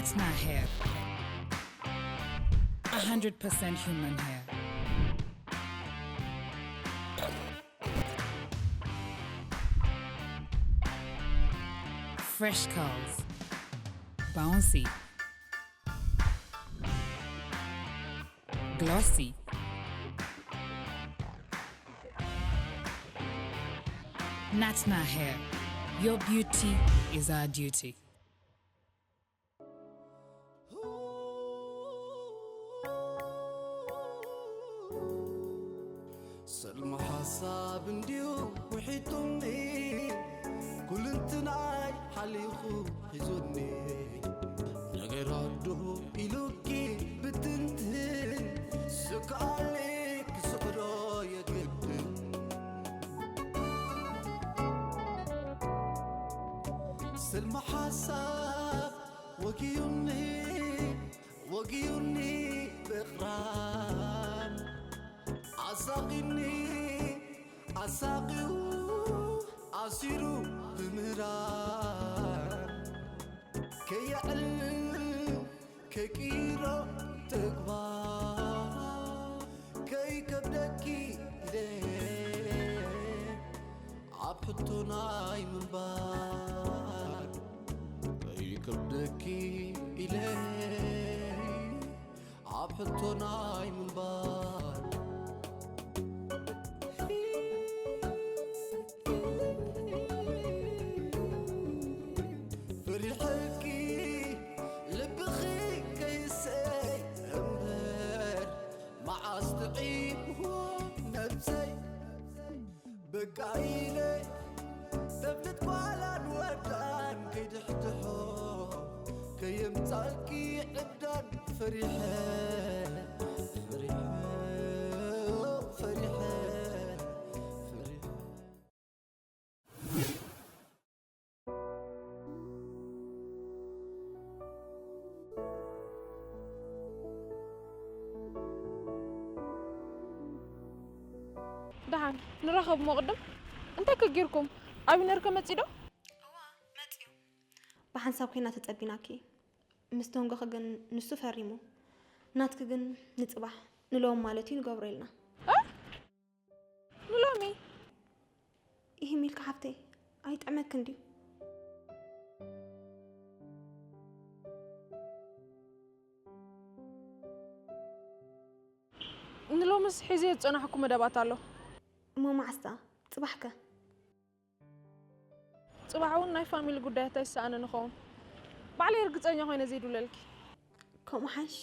It's not hair. A hundred percent human hair. Fresh curls. Bouncy. Glossy. Natna hair. Your beauty is our duty. ሰልሚ ሓሳብ እንድዩ ውሒጡኒ፣ ኩልንትናይ ሓሊኹ ሒዙኒ። ነገር ኣዱ ኢሉኪ ብትንትን፣ ስክኣሊ ክስዕሮ የግድን። ስልሚ ሓሳብ ወጊዩኒ፣ ወጊዩኒ ብቕራን፣ ኣሳቒኒ ኣሳቒዩ፣ ኣሲሩ ብምህራን፣ ከየዕልል ከይቅይሮ ተግባር፣ ከይከብደኪ ኢለ ኣብ ሕቶ ናይ ምንባር፣ ከይከብደኪ ኢለ ኣብ ሕቶ ናይ ምንባር። ፈሪሐኪ ልብኺ ከይሰይ እምበር፣ መዓስ ጥዒምዎ ነብሰይ። በቃ ኢለ ተፍልጥ ጓላን ወዳን ከይድሕድሖ፣ ከየምጻልኪ ዕብዳን ፈሪሐ፣ ፈሪሐ፣ ፈሪሐ፣ ፈሪሐ። ደሓን ንራኸብ እሞ ቅድም። እንታይ ከ ጌርኩም? ኣቢነር ከ መጺ ዶ? እዋ መጺኡ። ብሓንሳብ ኮይና ተጸቢናኪ። ምስ ቶንጎኺ ግን ንሱ ፈሪሙ። ናትኪ ግን ንጽባሕ ንሎም ማለት እዩ ንገብሮ ኢልና። እ? ንሎሚ ይህም ኢልካ ሓፍተይ ኣይጥዕመክን ድዩ? ንሎምስ ሒዘዮ ዝጸናሕኩ መደባት ኣሎ። እሞ መዓስታ? ጽባሕከ? ጽባሕ እውን ናይ ፋሚሊ ጉዳያት ኣይሰኣንን እኸውን። ባዕለይ ርግጸኛ ኮይነ ዘይድውለልኪ። ከምኡ ሓሽ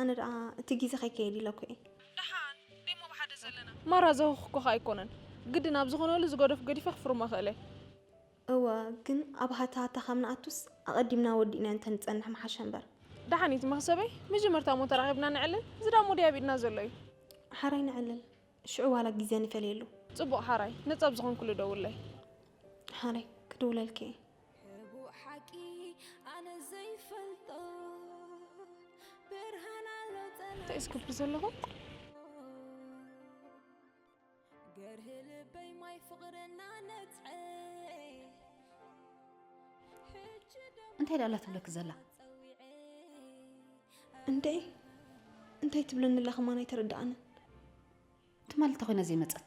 ኣነ ደኣ እቲ ግዜ ከይከየድ ኢለኩ እየ። ደሓን ደሞ ብሓደ ዘለና። ማራ ዘኹ እኮ ከኣ ኣይኮነን። ግድን ኣብ ዝኾነሉ ዝገደፍ ገዲፈ ክፍርሞ ክእለ። እወ ግን ኣብ ሃታ ሃታ ካብ ንኣቱስ ኣቐዲምና ወዲእና እንተ ንጸንሕ ምሓሸ እምበር። ደሓን እዩ እቲ መኽሰበይ። መጀመርታ እሞ ተራኺብና ንዕልል። እዚ ደኣ ሞድያ ኣብ ኢድና ዘሎ እዩ። ሓራይ ንዕልል። ሽዑ ዋላ ግዜ ንፈልየሉ። ጽቡቕ ሓራይ። ነጻ ኣብ ዝኾንኩሉ ደውለይ። ሓራይ ክድውለልኪ እየ። ሕቡእ ሓቂ ኣነ ዘይፈልጦ ብርሃን ኣሎ ጸላም እንታይ እስክብሪ ዘለኹም? ገርህ ልበይ ማይ ፍቕርና ነጽዐ ሕጂ ደሞ እንታይ ደኣ ትብለኪ ዘላ? ጸዊዐ እንዴ እንታይ ትብለኒ ኣላ ከማን ኣይተረድኣንን። ትማሊ እንተ ኮይና ዘይመጸት?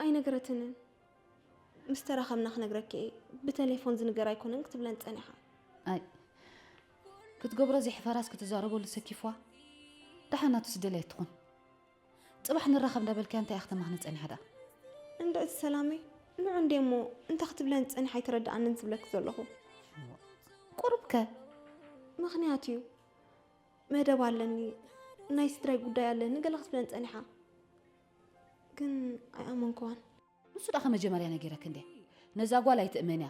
ኣይነገረትንን። ምስ ተራኸብና ክነግረኪ እየ። ብቴሌፎን ዝንገር ኣይኮነን ክትብለን ጸኒሓ። ኣይ ክትገብሮ ዘይሕፈራስ ክትዛረበሉ ሰኪፍዋ። ደሓናቱስ ደልያ ትኹን። ጽባሕ ንራኸብ እንዳበልክያ እንታይ እያ ክተማኽኒ ጸኒሓ ደኣ? እንደ እቲ ሰላመይ ንዑ እንዴ እሞ እንታይ ክትብለን ጸኒሓ ኣይተረድኣንን ዝብለኪ ዘለኹ። ቁሩብከ ምኽንያት እዩ። መደብ ኣለኒ፣ ናይ ስድራይ ጉዳይ ኣለኒ ገለ ክትብለን ጸኒሓ። ግን ኣይኣመንኩዋን። ንሱ ደኣ ከመጀመርያ ነጊረክ እንዴ? ነዛ ጓል ኣይትእመንያ።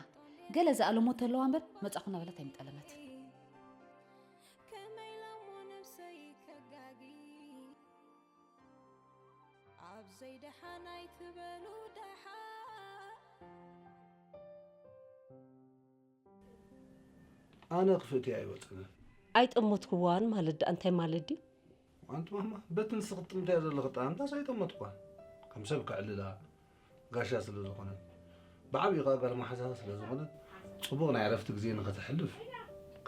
ገለ ዝኣለሞ ተለዋ እምበር መጻኹ እናበለት ኣይምጠለመትን። ከመይ ኢሎሞ ነብሰይ ከጋጊ ኣብ ዘይደሓን ኣይትበሉ ደሓን ኣነ ክፍእትያ ኣይወፅንን። ኣይጠመትክዋን ማለት ደኣ እንታይ ማለት ድዩ? ኣንቲ ማማ በቲ ንስኺ ትጥምትያ ዘለኺ ጠዓምታስ ኣይጠመትኳን። ከም ሰብ ከዕልላ ጋሻ ስለ ዝኾነት ብዓብዩ ከዓ ጓል መሓዛ ስለ ዝኾነት ፅቡቕ ናይ ዕረፍቲ ግዜ ንኸተሕልፍ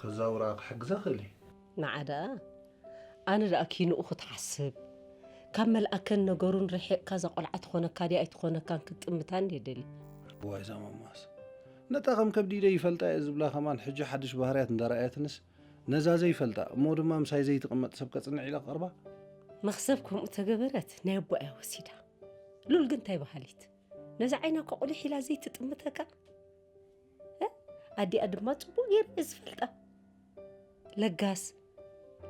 ከዛውራ ክሕግዛ ክእል እየ። ንዓ ደኣ ኣነ ደኣ ኪንኡ ክትሓስብ ካብ መልኣከን ነገሩን ርሒቕካ እዛ ቆልዓ ትኾነካ ድያ ኣይትኾነካን ክትጥምታን እየ ደልየ። እዋይ እዛ ማማስ ነታ ከም ከብዲ ኢደይ ይፈልጣ እየ ዝብላ ከማን ሕጂ ሓድሽ ባህርያት እንዳረኣየትንስ ነዛ ዘይፈልጣ እሞ ድማ ምሳይ ዘይትቕመጥ ሰብ ከጽንዕ ኢለ ክቐርባ። መኽሰብ ከምኡ ተገበረት ናይ ኣቦኣ እያ ወሲዳ። ሉል ግን እንታይ በሃሊት ነዛ ዓይና እኳ ቁሊሕ ኢላ ዘይትጥምተካ። ኣዲኣ ድማ ጽቡቕ ገይረ እየ ዝፈልጣ። ለጋስ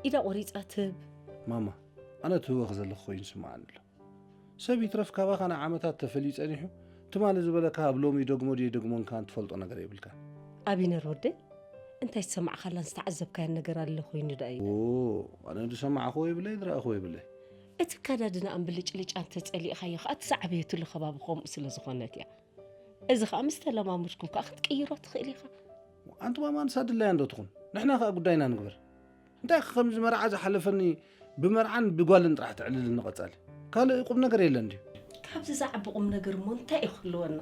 ኢዳ ቆሪጻ ትህብ። ማማ ኣነ ትህወኽ ዘለኹ ኮይኑ ይስምዓኒ ኣሎ። ሰብ ይትረፍ ካባኻ ንዓመታት ተፈልዩ ጸኒሑ ትማሊ ዝበለካ ኣብ ሎሚ ይደግሞ ድዩ ኣይደግሞን ከኣ ትፈልጦ ነገር የብልካን። ኣቢነር ወደይ እንታይ ዝሰማዕካላን ዝተዓዘብካዮን ነገር ኣሎ ኮይኑ ደኣ እዩ። ኦ ኣነ ዝሰማዕኽዎ የብለይ ዝረኣኽዎ የብለይ። እቲ ኣከዳድናኣን ብልጭልጫን ተጸሊእኻዮ ከኣ እቲ ዝዓበየትሉ ከባቢ ከምኡ ስለ ዝኾነት እያ። እዚ ኸኣ ምስ ተለማመድኩም ከኣ ክትቅይሮ ትኽእል ኢኻ። ኣንቲ ማማ ንሳ ድላያ እንዶ ትኹን ንሕና ኸኣ ጉዳይና ንግበር። እንታይ ከምዚ መርዓ ዝሓለፈኒ ብመርዓን ብጓልን ጥራሕ ተዕልልኒ ቀጻሊ ካልእ ቁም ነገር የለን ድዩ? ካብዚ ዝዓቢ ቁም ነገር እሞ እንታይ እዩ ክህልወና?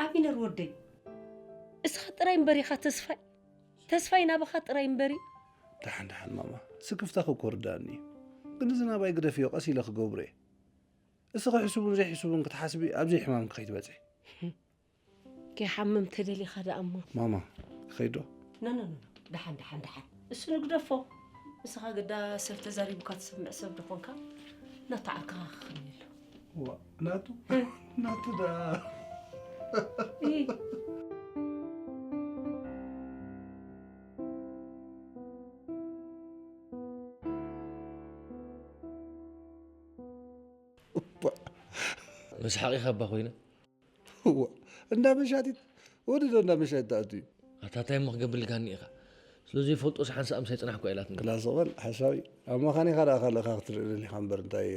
ኣቢነር ወደይ እስኻ ጥራይ እምበር ኢኻ ተስፋይ። ተስፋይ ናባኻ ጥራይ እምበር እዩ። ደሓን ደሓን ማማ ስክፍታኺ እኮ ርዳእኒ እዩ። ግን እዚ ናባይ ግደፍዮ ቀስ ኢለ ክገብሮ እየ። እስኺ ሕሱቡን ዘይሕሱቡን ክትሓስቢ ኣብ ዘይሕማምኪ ከይትበጽሒ። ከይሓምም ተደሊኻ ደኣ እሞ። ማማ ክኸይድ ዶ? ኖኖኖኖ ደሓን ደሓን ደሓን እሱ ንግደፎ። ንስኻ ግዳ ሰብ ተዛሪቡካ ትሰምዕ ሰብ ዶ ኾንካ? ናቱ ዓርክኻ ክኽኒ ኣሎ። ዋ ናቱ ናቱ ደኣ መስሓቒ ካባ ኮይነ እዋ እንዳ መሻጢት ወዲ ዶ እንዳ መሻጢት ትኣቱ እዩ ኣታ እንታይ እሞ ክገብር ኢልካኒ ኢኻ ስለ ዘይፈልጦስ ሓንሳእ ምሳይ ጽናሕ እኳ ኢላትኒ ክላስ ቕበል ሓሳዊ ኣብ መኻኒኻ ደኣ ካልእኻ ክትርኢ ደሊኻ እምበር እንታይ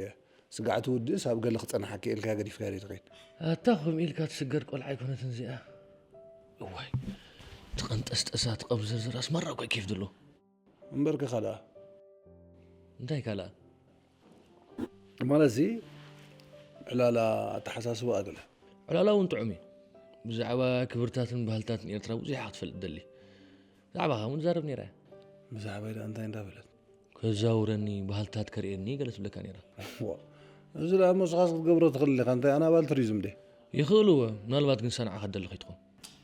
ስጋዕ ትውድእስ ኣብ ገለ ክጸንሓካ ኢልካ ገዲፍካ ዶ ትኸይድ ኣታ ከምኡ ኢልካ ትስገር ቆልዓ ኣይኮነትን እዚኣ እዋይ ትቐንጠስጠሳ ትቐብዝርዝር ኣስመራ እኳ ኬፍ ድሎ እምበርከ ካልኣ እንታይ ካልኣ ማለት እዚ ዕላላ ኣተሓሳስባ ኣገለ ዕላላ እውን ጥዑም እዩ ብዛዕባ ክብርታትን ባህልታትን ኤርትራ ብዙሕ ክትፈልጥ ደሊ ብዛዕባኻ እውን ትዛረብ ነይራ እያ ብዛዕባይ ደኣ እንታይ እንዳበለት ከዛውረኒ ባህልታት ከርእየኒ ገለ ትብለካ ነይራ እዚ ደኣ እሞ ስኻስ ክትገብሮ ትኽእል ኢኻ እንታይ ኣነ ኣባል ቱሪዝም ደ ይኽእሉ እወ ምናልባት ግን ሰንዓ ከደሊ ከይትኾን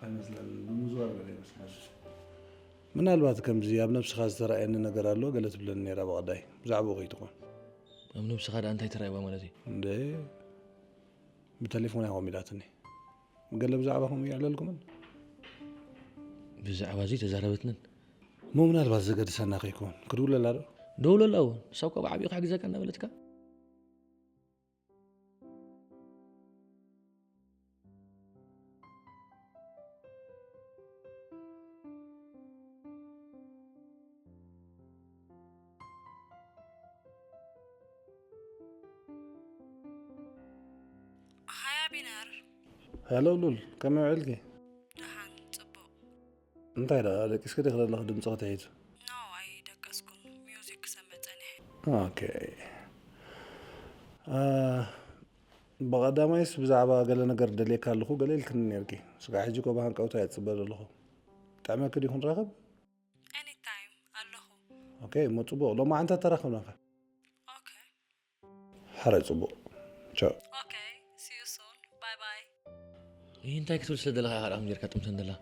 ኣይመስለንን ብምዝዋር ገለ ይመስለኒ ምናልባት ከምዚ ኣብ ነብስኻ ዝተረኣየኒ ነገር ኣሎ ገለ ትብለኒ ነይራ ብቐዳይ ብዛዕባኡ ከይትኾን ኣብ ነብስኻ ደኣ እንታይ ተራእይዋ ማለት እዩ እንደ ብተሌፎን እያ ከምኡ ኢላትኒ ገለ ብዛዕባኹም ይዕለልኩምን ብዛዕባ እዚ ተዛረበትንን እሞ ምናልባት ዘገድሰና ከይኮን ክድውለላ ዶ ደውለላ እውን ንሳ እኳ ብዓብኡ ክሕግዘካ እናበለትካ ሃያ ቢናር ሄሎ ሉል ከመይ ውዒልኪ? ደሓን ጽቡቕ እንታይ ደኣ ደቂስኪ ዲኺ ዘለኺ ድምጽኺ ተሒዙ? No ኣይደቀስኩን music ክሰምዕ ጸኒሐ። ኦኬ ብቐዳማይስ ብዛዕባ ገለ ነገር ደልየካ ኣለኹ ገለ ኢልክኒ ነይርኪ። ስጋዕ ሕጂ እኮ ብሃንቀውታ እየ ዝጽበ ዘለኹ። ይጥዕመኪ ድዩ ክንራኸብ? Anytime ኣለኹ። ኦኬ እሞ ጽቡቕ ሎማዓንቲ ተራኸብና ከ? ኦኬ ሓራይ ጽቡቕ ቻው። ኦኬ see you soon bye bye። ይህ እንታይ ክትብል ስለ ዘለኻ ኢኻ ደኣ ከምዚ ጌርካ ጥምተን ዘላ?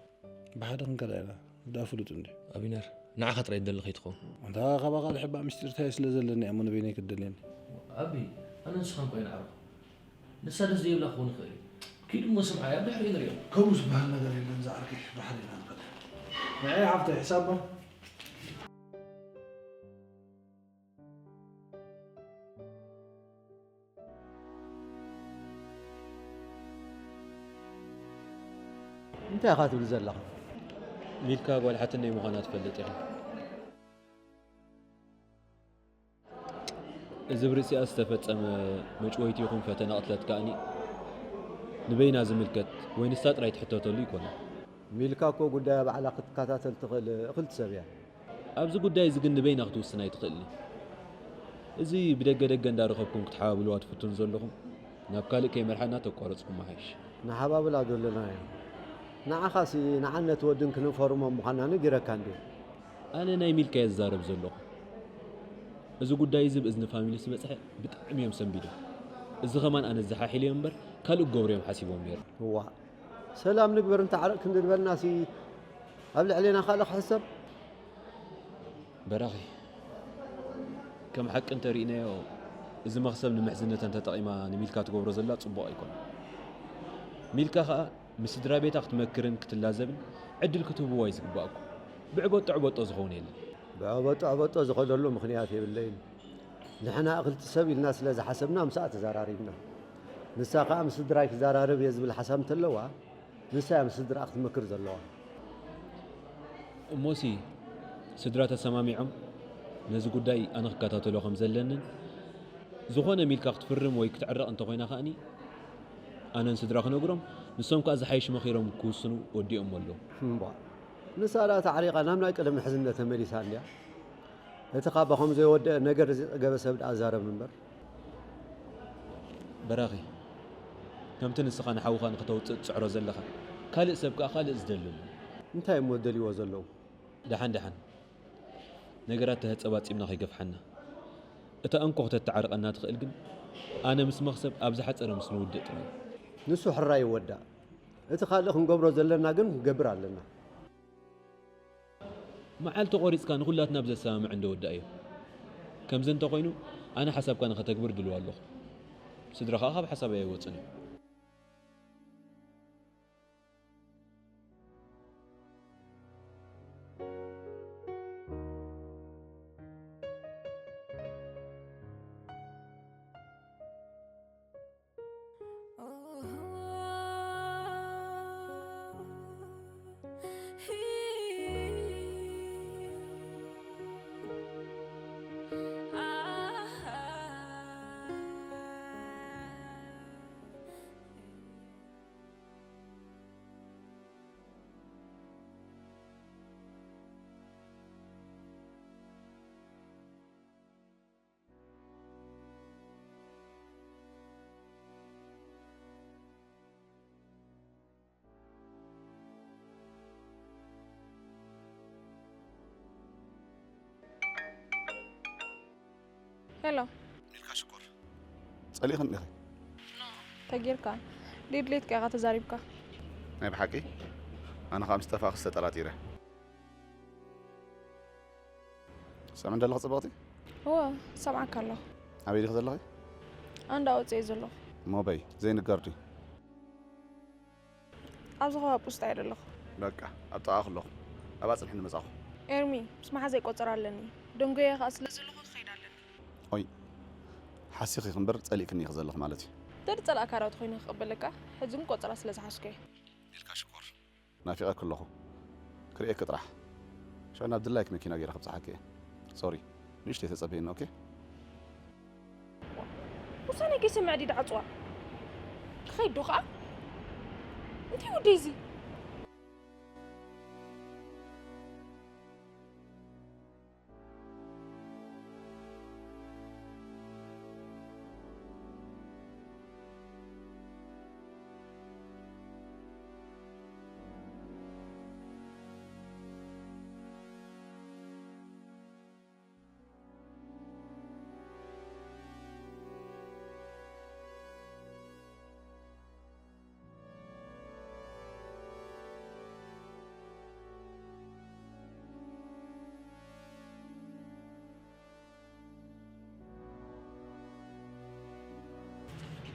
ብሓደ ክንከዳ ኢና ዳ ፍሉጥ እንዲ። ኣቢነር ንዓኻ ጥራይ ደሊ ከይትኸውን። ኣንታ ካባኻ ዝሕባእ ምስጢር እንታይ ስለ ዘለኒ እያ እሞ ንበይነይ ክትደልየኒ? ኣቢ ኣነ ንስኻ እንኳ ይንዓርኹ ንሳ ደስ ዘይብላ ክኸውን ይኽእል እዩ። ኪድ እሞ ስምዓያ ኣብ ድሕሪኡ ንሪኦ። ከምኡ ዝበሃል ነገር የለን ዝዓርከይ፣ ብሓደ ኢና ንኸድ። ንዐይ ሓፍተይ ሕሳብ እሞ። እንታይ ኢኻ ትብል ዘለኻ? ሚልካ ጓል ሓትነይ ምዃና ትፈልጥ ኢኻ። እዚ ብርእሲኣ ዝተፈጸመ መጭወይቲ ይኹን ፈተና ቅትለት ከኣኒ ንበይና ዝምልከት ወይ ንሳ ጥራይ ትሕተተሉ ኣይኮነን። ሚልካ እኮ ጉዳያ ባዕላ ክትከታተል ትኽእል እኽልቲ ሰብ እያ። ኣብዚ ጉዳይ እዚ ግን ንበይና ክትውስን ኣይትኽእልን። እዚ ብደገ ደገ እንዳረኸብኩም ክትሓባብልዋ ትፍትኑ ዘለኹም ናብ ካልእ ከይመርሓና ተቋረጽኩም ምሓይሽ። ንሓባብላ ዶ ኣለናዮ? ንዓኻሲ ንዓን ነቲ ወድን ክንፈርሞም ምዃንና ነጊረካ እንድዩ። ኣነ ናይ ሚልካ እየ ዝዛረብ ዘለኹ። እዚ ጉዳይ እዚ ብእዝኒ ፋሚሊ ስበጽሐ ብጣዕሚ እዮም ሰንቢዶም። እዚ ኸማን ኣነ ዝሓሒለዮ እምበር ካልእ ክገብሩ እዮም ሓሲቦም ነይሮም። እዋ፣ ሰላም ንግበር እንተዓረቕ ክንዲ ዝበልናሲ ኣብ ልዕሌና ካልእ ክሕሰብ። በራኺ፣ ከም ሓቂ እንተሪእናዮ፣ እዚ መኽሰብ ንምሕዝነተን ተጠቒማ ንሚልካ ትገብሮ ዘላ ጽቡቕ ኣይኮነን። ሚልካ ኸኣ ምስ ስድራ ቤታ ክትመክርን ክትላዘብን ዕድል ክትህብዋ እዩ ዝግባኣኩም። ብዕበጦ ዕበጦ ዝኸውን የለን። ብዕበጦ ዕበጦ ዝኸደሉ ምኽንያት የብለይን። ንሕና ክልተ ሰብ ኢልና ስለ ዝሓሰብና ምስኣ ተዘራሪብና። ንሳ ኸኣ ምስ ስድራይ ክዘራረብ እየ ዝብል ሓሳብ እንተለዋ፣ ንሳ እያ ምስ ስድራኣ ክትመክር ዘለዋ። እሞሲ ስድራ ተሰማሚዖም ነዚ ጉዳይ ኣነ ክከታተሎ ከም ዘለንን ዝኾነ ሚልካ ክትፍርም ወይ ክትዕረቕ እንተኾይና ከኣኒ ኣነን ስድራ ክነግሮም፣ ንሶም ከኣ ዝሓይሽ መኺሮም ክውስኑ ወዲኦም ኣለዉ። እምቧ፣ ንሳ ደኣ ተዓሪቓ ናብ ናይ ቀደም ምሕዝነት ተመሊሳ እንድያ። እቲ ካባኹም ዘይወደአ ነገር ዝጸገበ ሰብ ደኣ ዛረብ እምበር። በራኺ፣ ከምቲ ንስኻ ንሓውኻ ንኽተውጽእ ትጽዕሮ ዘለኻ፣ ካልእ ሰብ ከኣ ካልእ ዝደሊ ኣሎ። እንታይ እሞ ደልይዎ ዘለዉ? ደሓን ደሓን፣ ነገራት ተህጸባጺብና ከይገፍሓና። እታ እንኮ ክተተዓርቐና ትኽእል ግን፣ ኣነ ምስ መኽሰብ ኣብ ዝሓጸረ ምስ ንውድእ ጥራይ። ንሱ ሕራይ ይወዳእ። እቲ ካልእ ክንገብሮ ዘለና ግን ክንገብር ኣለና። መዓልቲ ቆሪጽካ ንኹላትና ብዘሰማምዕ እንዶ ወዳእዮ። ከምዚ እንተኾይኑ፣ ኣነ ሓሳብካ ንኸተግብር ድልው ኣለኹ። ስድራ ኸኣ ካብ ሓሳበይ ኣይወጽን እዩ። ሄሎ። ሜልካ ሽኮር፣ ጸሊእኽን ኢኺ። ተጌርካ ድሌትካ ኢኻ ተዛሪብካ። ናይ ብሓቂ? ኣነ ኸኣ ምስ ጠፋእኽስ ተጠራጢረ። ሰምዕ እንደለኹ ጽብቕቲ? እወ፣ ሰምዓካ ኣለኹ። ኣበይ ዲኺ ዘለኺ? ኣንዳ ወጽእ እየ ዘለኹ። እሞ በይ፣ ዘይንገር ድዩ? ኣብዚ ከባቢ ፖስታ እየ ዘለኹ። በቃ፣ ኣብ ጥቓ ከለኹ። ኣብኣ ጽንሕኒ መጻኹ። ኤርሚ፣ ምስ መሓዘይ ቆጸራ ኣለኒ። ደንጎየ ከኣ ስለ ዘለኹ ክኸይድ ኣለኒ። ኦይ፣ ሓሲኺ እምበር ጸሊእክኒ ኢኺ ዘለኺ ማለት እዩ። እንተ ዝጸላእካ ዶ ተኾይነ ክቕበለካ፣ ሕጂ ግን ቆጸራ ስለ ዝሓዝኩ እየ። ኢልካ ሽኮር። ናፊቐኪ ኣለኹ። ክርእየኪ ጥራሕ። ሽዑ ናብ ድላይኪ መኪና ገይረ ከብጽሓኪ እየ። ሶሪ፣ ንእሽተይ ተጸበይኒ፣ ኦኬ? ውሳነ ከይሰምዕ ድዩ ደዓጽዋ? ክኸይድ ዶ ኸኣ? እንታይ ወደይ እዚ?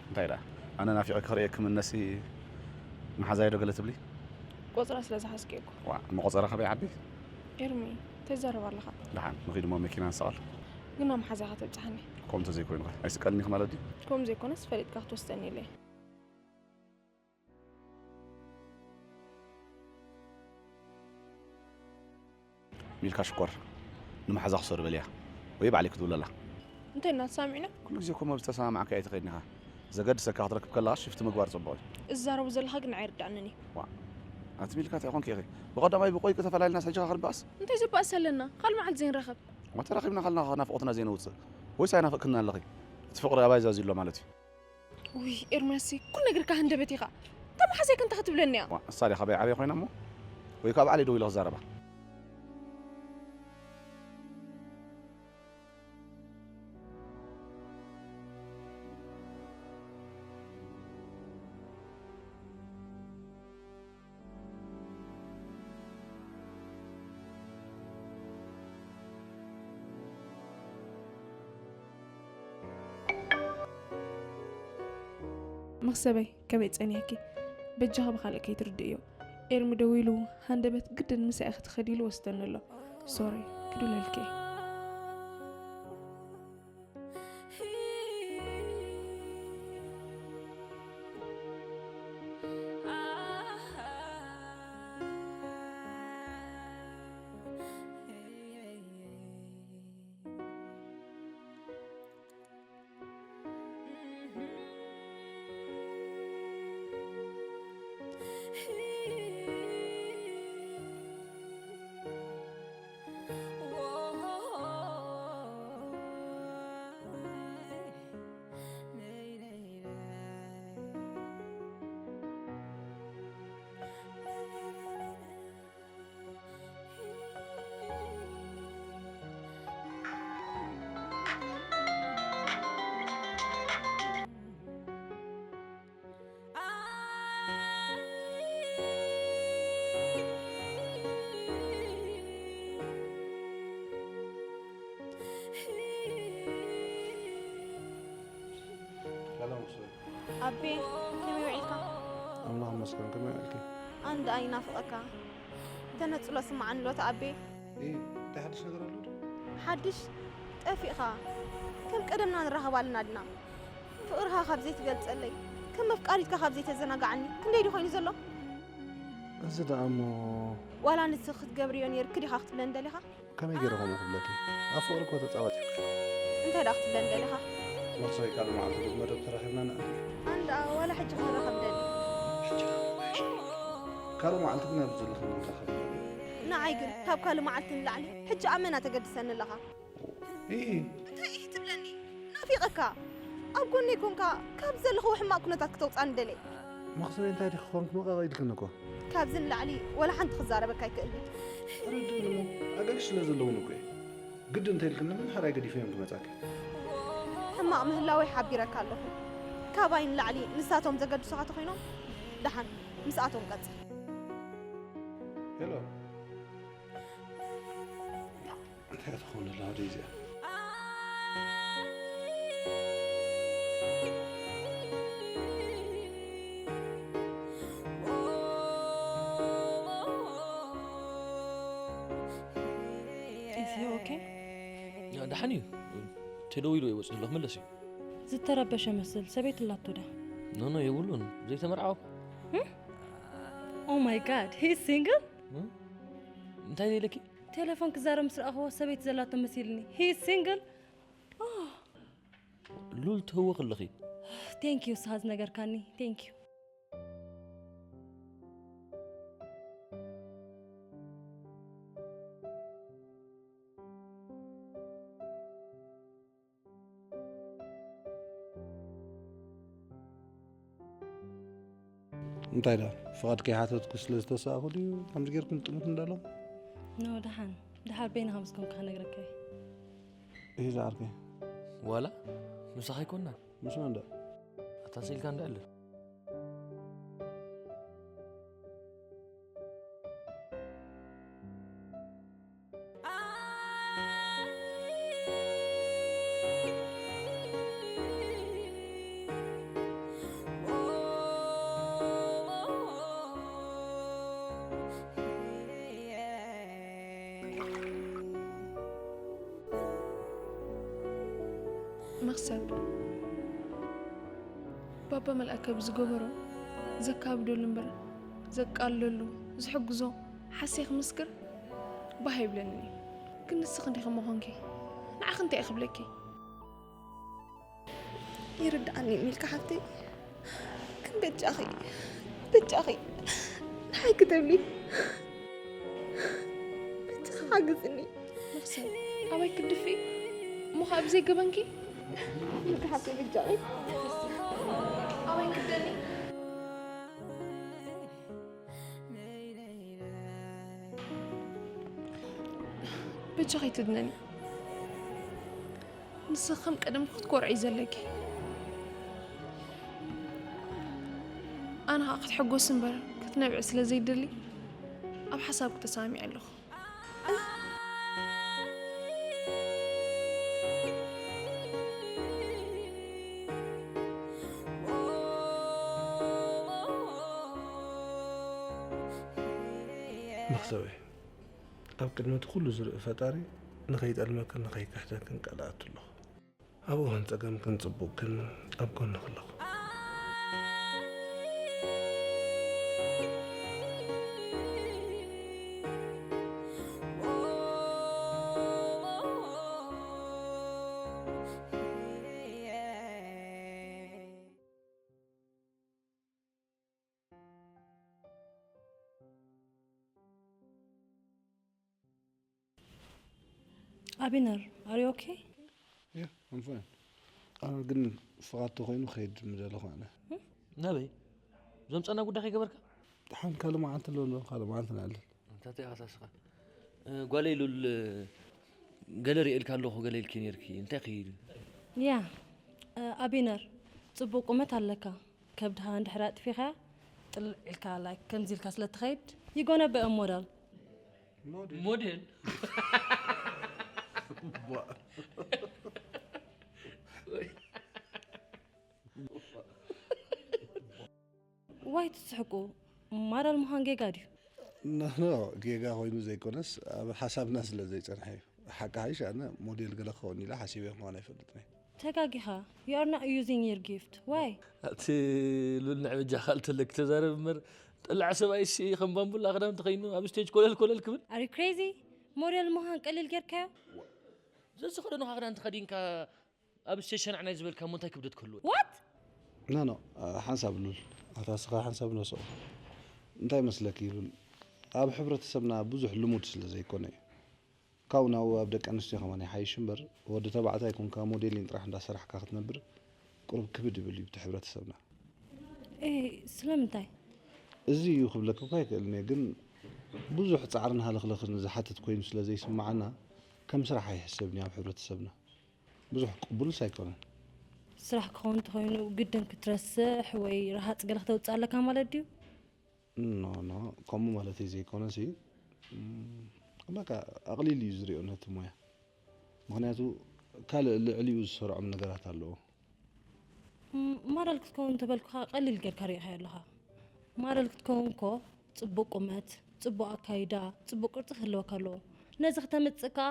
እንታይ ደኣ? ኣነ ናፊቐ ክርእየኪ ምነሲ መሓዛይ ዶ ገለ ትብሊ? ቆጽራ ስለ ዝሓዝኪ እኮ። ዋእ፣ እሞ ቆጸራ ካበይ ዓቢ? ኤርሚ፣ እንታይ ትዛረብ ኣለኻ? ደሓን፣ ንኺድ እሞ መኪና ንሰቐል። ግን ናብ መሓዛኻ ተብጽሓኒ። ከምኡ እንተዘይኮይኑ ኸ? ኣይስቀልኒ ኢኺ ማለት ድዩ? ከምኡ ዘይኮነስ ፈሊጥካ ክትወስደኒ ኢለ እየ። ሚልካ ሽኮር፣ ንመሓዛ ክሰዱ በልያ። ወይ ባዕለይ ክድውለላ። እንታይ እናተሰማሚዕና? ኩሉ ግዜ እኮ ኣብ ዝተሰማማዕካዮ ኣይትኸይድን ኢኻ። ዘገድሰካ ክትረክብ ከለኻ ሽፍቲ ምግባር ጽቡቕ እዩ። እዚ ትዛረቦ ዘለኻ ግን ኣይርድኣንን እዩ። ዋእ፣ ኣቲ ሚልካ እንታይ ኮንኪ ኢኺ? ብቐዳማይ ብቆይቂ ተፈላሊናስ ሕጂ ኸኣ ክንበኣስ? እንታይ ዝበኣስ ኣለና? ካልእ መዓልቲ ዘይንራኸብ? እሞ ተራኺብና ከለና ኸ ናፍቖትና ዘይነውጽእ? ወይስ ኣይናፈቅክንን ኣለኺ? እቲ ፍቕሪ ኣባይ ዛዝዩ ኣሎ ማለት እዩ። ውይ ኤርምያስ፣ ኩሉ ነገርካ ሃንደበት ኢኻ። እታ መሓዛይ ከ እንታይ ክትብለኒ እያ? ዋ፣ እሳ ድያ ካባይ ዓብያ ኮይና እሞ? ወይ ካብ ባዕለይ ደው ኢለ ክዛረባ? መኽሰበይ፣ ከመይ ጸኒሕኪ? በጃኺ ብኻልእ ከይትርድእዮ። ኤርሚ ደዊሉ፣ ሃንደበት ግድን ምሳይ ክትኸዲ ኢሉ ወስደኒ ኣሎ። ሶሪ፣ ክድውለልኪ እየ። ሰላም ክሰል ኣቤ፣ ከመይ ውዒልካ? ኣምላኽ መስገን ከመይ ውዒልኪ? ኣንድ ኣይናፍቐካ። ተነጽሎ ስምዓኒ ሎተ ኣቤ። እ እንታይ ሓድሽ ነገር ኣሎ ዶ? ሓድሽ ጠፊእኻ። ከም ቀደምና ንራኸብ ኣለና ድና? ፍቕርኻ ካብ ዘይትገልጸለይ፣ ከም መፍቃሪትካ ካብ ዘይተዘናጋዓኒ ክንደይ ዶ ኮይኑ ዘሎ? እዚ ደኣ እሞ ዋላ ንስ ክትገብርዮ ነይርክ ዲኻ ክትብለኒ ደሊኻ? ከመይ ገይረ ከምኡ ክብለኪ? ኣብ ፍቕሪ እኮ ተጻባጺ እንታይ ደኣ ክትብለኒ ደሊኻ? መኽሰይ ካልእ መዓልቲ ዶ መደብ ተራኺብና ንኣሊ? ኣንዳ ዋላ ሕጂ ክራኸብ ደሊ። ካልእ መዓልቲ ግን ኣብዚ ዘለኺ ንራኸብ። ንዓይ ግን ካብ ካልእ መዓልቲ ንላዕሊ ሕጂ ኣመና ተገድሰኒ ኣለኻ። እ እንታይ ኢህ ትብለኒ? ናፊቐካ ኣብ ጎነይ ኮንካ ካብ ዘለኽዎ ሕማቕ ኩነታት ክተውፃኒ ደለይ። መኽሰይ እንታይ ዲኺ ክኾንክ መቐቕ ኢልክኒ እኮ። ካብዚ ንላዕሊ ወላ ሓንቲ ክዛረበካ ኣይክእልን። ተረድእኒ እሞ ኣጋይሽ ስለ ዘለውን እኮ እየ። ግዲ እንተኢልክኒ ግን ሓራይ ገዲፈዮም ክመጻኪ። ሕማቕ ምህላወይ ሓቢረካ ኣለኹ። ካባይ ንላዕሊ ንሳቶም ዘገድሱኻ ተኾይኖም ደሓን ምስኣቶም ቀጽል። ሄሎ እንታይ ትኸውን ኣለዋ ደይ እዚኣ? Is he okay? ደሓን እዩ። ተደዊሉ ይወፅእ ኣሎ ክምለስ እዩ። ዝተረበሸ መስል ሰበይት ላቶ ዳ ኖኖ የብሉን ዘይተመርዓው Oh my god, he's single? እንታይ ደለኪ ቴሌፎን ክዛረብ ምስ ረኣኽዎ ሰበይት ዘላቶ መሲልኒ። He's single? ሉል ትህወ ከለኺ Thank you ስኻ ዝነገርካኒ። Thank you። እንታይ ዳ ፍቓድ ከይሓተትኩ ስለ ዝተሳእኹ ድዩ ከምዚ ጌርኩም ጥምት እንዳሎ? ኖ ደሓን ድሓር በይንኻ ምስ ኮንካ ክነግረካ እየ። ይህ ዝዓርከይ ዋላ ምሳኻ ኣይኮንናን ምስ መን ዳ ኣታ ስኢልካ እንድዕልል መኽሰብ ባባ መልኣከ ብዝገበሮ ዘካብደሉ እምበር ዘቃልለሉ ዝሕግዞ ሓስየ ክምስክር ባህ ይብለኒ። ግን ንስኺ እንዲኺ እሞ ኾንኪ ንዓኺ እንታይ እየ ክብለኪ? ይርድኣኒ ሚልካ ሓፍተይ፣ ግን በጃኺ በጃኺ ንሓይ ክትብሊ በጃኺ ሓግዝኒ። መኽሰብ ኣባይ ክትድፍኢ እሞ ኸዓ ብዘይ ገበንኪ ሚልካ ሓፍተይ በጃኺ ኣባይ ክደኒ በጃኺ ትድነኒ። ንስኺ ከም ቀደምኪ ክትኮርዒ ዘለኪ። ኣነ ኸዓ ክትሕጎስ እምበር ክትነብዒ ስለ ዘይደሊ ኣብ ሓሳብኪ ተሳሚዐ ኣለኹ። መኽሰበይ፣ ኣብ ቅድሚ እቲ ኩሉ ዝርኢ ፈጣሪ ንኸይጠልመክን ንኸይክሕደክን ቃል ኣቱ ኣለኹ። ኣብ እዋን ጸገምክን ጽቡቕክን ኣብ ጎንኺ ኣለኹ። ኣቢነር፣ are you okay? Yeah, I'm fine. ኣነ ግን ፍቓድ ተኾይኑ ክኸይድ ምደለኹ ኣነ። ናበይ? ዘምፀና ጉዳይ ከይገበርካ? ሓን ካልእ መዓልቲ ኣሎ ካልእ መዓልቲ ንኣልል። እንታይ ኢኻ ሳስኻ? እ፣ ጓለይ ሉል፣ እ፣ ገለ ርእየልካ ኣለኹ፣ ገለ ኢልኪ ነርኪ። እንታይ ከይዱ? ያ፣ እ፣ ኣቢነር፣ ጽቡቕ ቁመት ኣለካ። ከብድኻ እንድሕር ኣጥፊኻ ጥልዕ ኢልካ፣ like፣ ከምዚ ኢልካ ስለ ትኸይድ፣ you gonna be a model። ሞዴል? ዋይ ትስሕቁ? ማራል ምዃን ጌጋ ድዩ? ኖ ኖ፣ ጌጋ ኮይኑ ዘይኮነስ ኣብ ሓሳብና ስለ ዘይጸንሐ እዩ። ሓቂ ሓይሽ ኣነ ሞዴል ገለ ክኸውን ኢለ ሓሲበ ምዃን ኣይፈልጥን እየ። ተጋጊኻ። You are not using your gift. Why? ኣቲ ሉል ንዕ በጃኻ ልተለክ ተዛረብ እምበር፣ ጠላዕ ሰብኣይ ሲ ከም ባምቡላ ክዳን ተኸይኑ ኣብ ስቴጅ ኮለል ኮለል ክብል። Are you crazy? ሞዴል ምዃን ቀሊል ጌርካዮ? ዘዝኸደንኻ ክዳን ተኸዲንካ ኣብ ስቴጅ ሸናዕናይ ዝበልካ እሞ እንታይ ክብደት ክህልዎ? What? ኖ ኖ፣ ሓንሳብ ሉል፣ ኣታ ስኻ ሓንሳብ ነስኦ። እንታይ መስለኪ ሉል፣ ኣብ ሕብረተሰብና ብዙሕ ልሙድ ስለ ዘይኮነ እዩ። ካብኡ ናብኡ ኣብ ደቂ ኣንስትዮ ከማን ይሓይሽ እምበር፣ ወዲ ተባዕታይ ኮንካ ሞዴሊን ጥራሕ እንዳሰራሕካ ክትነብር ቁሩብ ክብድ ይብል እዩ እቲ ሕብረተሰብና። ኤ ስለምንታይ? እዚ እዩ ክብለኪ እኳ ኣይክእልን እየ፣ ግን ብዙሕ ጻዕርን ሃለኽለኽን ዝሓትት ኮይኑ ስለ ዘይስምዓና ከም ስራሕ ኣይሕሰብን እዩ ኣብ ሕብረተሰብና። ብዙሕ ቅቡልስ ኣይኮነን። ስራሕ ክኸውን እንተኾይኑ ግድን ክትረስሕ ወይ ረሃፅ ገለ ክተውፅእ ኣለካ ማለት ድዩ? ኖ ኖ ከምኡ ማለተይ ዘይኮነሲ በቃ ኣቕሊል እዩ ዝሪኦ ነቲ ሞያ። ምኽንያቱ ካልእ ልዕሊኡ ዝሰርዖም ነገራት ኣለዎ። ማራል ክትከውን እንተበልኩኻ ቀሊል ጌርካ ሪኢኻዮ ኣለኻ። ማራል ክትከውን እኮ ፅቡቕ ቁመት፣ ፅቡቕ ኣካይዳ፣ ፅቡቕ ቅርፂ ክህልወካ ኣለዎ። ነዚ ክተምፅእ ከዓ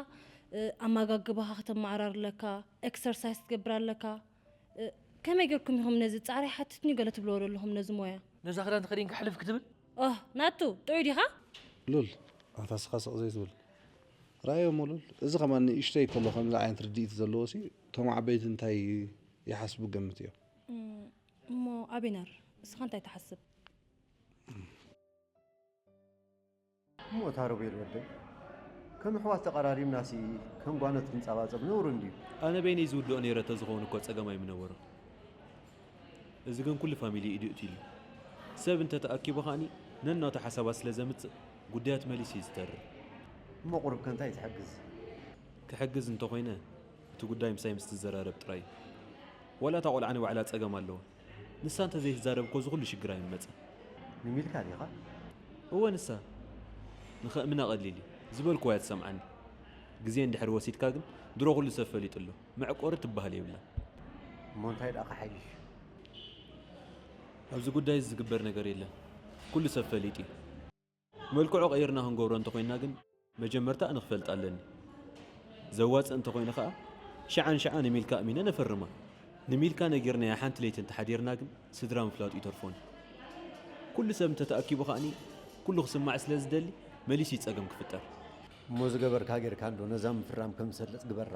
ኣመጋግባኻ ክተመዓራር ኣለካ፣ ኤክሰርሳይስ ክትገብር ኣለካ። ከመይ ጌርኩም ኢኹም ነዚ ፃዕሪ ሓትትኒ ገለ ትብልዎ ዘለኹም ነዚ ሞያ? ነዛ ክዳን ተኸዲንካ ሕልፍ ክትብል? ኦህ ናቱ ጥዑይ ዲኻ? ሉል ኣታ ስኻ ስቕ ዘይትብል ራእዮ እሞ ሉል እዚ ከማን ንእሽተይ ከሎ ከምዚ ዓይነት ርድኢት ዘለዎ ሲ እቶም ዓበይቲ እንታይ ይሓስቡ ገምት እዮም። እሞ ኣቢነር እስኻ እንታይ ትሓስብ? እሞ እታ ሮቤል ወደይ ከም ኣሕዋት ተቐራሪብናሲ ከም ጓኖት ክንጸባጸብ ነውሪ እንድዩ። ኣነ በይነይ ዝውድኦ ነይረ ተዝኸውን እኮ ጸገም ኣይምነበሮን። እዚ ግን ኩሉ ፋሚሊ ኢዱ እትይሉ። ሰብ እንተ ተኣኪቡ ከኣኒ ነናቱ ሓሳባት ስለ ዘምጽእ ጉዳያት መሊሱ እዩ ዝተርር። እሞ ቁሩብከ እንታይ ትሕግዝ? ክሕግዝ እንተኾይነ እቲ ጉዳይ ምሳይ ምስ ትዘራረብ ጥራይ እዩ። ዋላ እታ ቆልዓ ንባዕላ ጸገም ኣለዋ። ንሳ እንተ ዘይትዛረብ እኮ እዚ ኩሉ ሽግር ኣይምመጸን። ንሚልካ ዲኻ? እወ ንሳ። ንኸእምና ቀሊል እዩ። ዝበልክዋ እያ ትሰምዓኒ። ግዜ እንድሕር ወሲድካ ግን ድሮ ኩሉ ሰብ ፈሊጡ ኣሎ። መዕቆሪ ትበሃል የብላን። እሞ እንታይ ደኣ ክሓይሽ? ኣብዚ ጉዳይ እዚ ዝግበር ነገር የለን። ኩሉ ሰብ ፈሊጡ እዩ። መልክዑ ቀይርና ክንገብሮ እንተኾይንና ግን መጀመርታ ኣነ ክፈልጣ ኣለኒ። ዘዋጽእ እንተኾይኑ ኸኣ ሽዓ ንሽዓ ንሚልካ ኣእሚነ ነፈርማ። ንሚልካ ነጊርናያ ሓንቲ ለይቲ እንተሓዲርና ግን ስድራ ምፍላጡ ይተርፎን እዩ። ኩሉ ሰብ እንተተኣኪቡ ከኣኒ ኩሉ ክስማዕ ስለ ዝደሊ መሊሱ እዩ ጸገም ክፍጠር። እሞ ዝገበርካ ጌርካ እንዶ ነዛ ምፍራም ከም ዝሰልጥ ግበራ።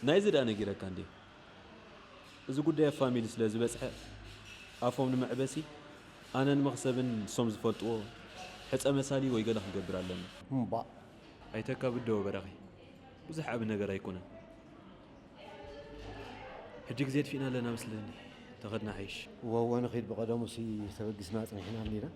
ናይዚ ደኣ ነጊረካ እንድየ። እዚ ጉዳይ ኣብ ፋሚሊ ስለ ዝበጽሐ ኣፎም ንመዕበሲ ኣነ ንመኽሰብን ንሶም ዝፈልጥዎ ሕጸ መሳሊ ወይ ገለ ክንገብር ኣለና። እምባእ። ኣይተካብዶ በራኺ። ብዙሕ ዓቢ ነገር ኣይኮነን። ሕጂ ግዜ ኣጥፊእና ኣለና መስለኒ። ተኸድና ሓይሽ። እወ እወ ንኺድ ብቐደሙሲ ተበጊስና ኣጽኒሕና እንዲና።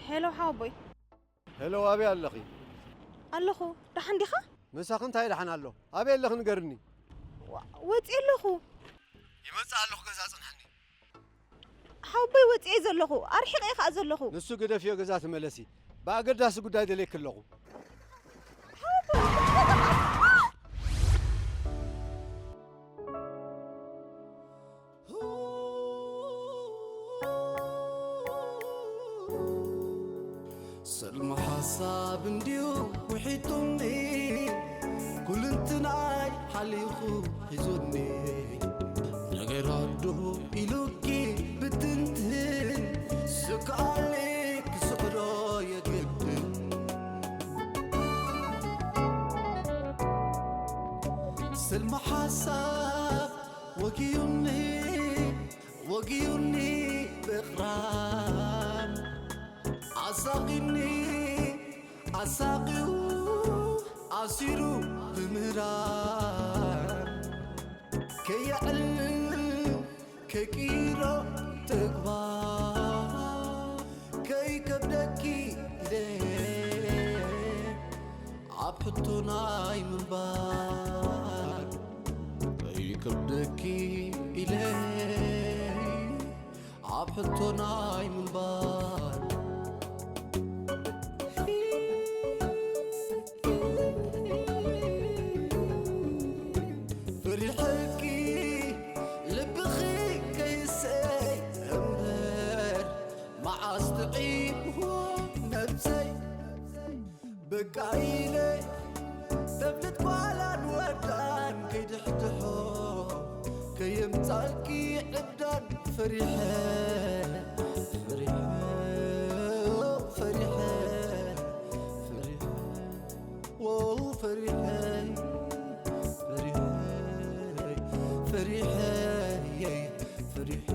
ሄሎ ሓወቦይ። ሄሎ፣ ኣበይ ኣለኺ? ኣለኹ። ደሓን ዲኻ? ምሳኺ እንታይ ደሓን ኣሎ? ኣበይ ኣለኺ ንገርኒ። ወፂ ኣለኹ። ይመፅእ ኣለኹ፣ ገዛ ጽንሕኒ። ሓወቦይ፣ ወፂ እየ ዘለኹ። ኣርሒቐ እየ ከዓ ዘለኹ። ንሱ ግደፍዮ፣ ገዛ ተመለሲ። ብኣገዳሲ ጉዳይ ደልየኪ ኣለኹ። ሰልሚ ሓሳብ እንድዩ ውሒጡኒ፣ ኩልንትናይ ሓሊኹ ሒዙኒ። ነገር ኣዶ ኢሉኪ ብትንትን፣ ስክኣሊ ክስዕሮ የግድን። ሰልሚ ሓሳብ ወጊዩኒ፣ ወጊዩኒ ብቕራን ኣሳቒኒ ኣሳቒዩ ኣሲሩ ብምህራን ከየዕልል ከይቅይሮ ተግባር ከይከብደኪ ኢለ ኣብ ሕቶ ናይ ምንባር ከይከብደኪ ኢለ ኣብ ሕቶ ናይ ምንባር ፈሪሐኪ ልብኺ ከይሰይ እምበር መዓስ ጥዒምዎ ነብሰይ በቃ ኢለ ተብልት ጓላን ወዳን ከይድሕድሖ ከየምጻልኪ ዕብዳን ፈሪሐ ፈሪሐ ፈሪሐ ፈሪሐ ዎ ፈሪሐ ፈሪሐ ፈሪሐ ፈሪሐ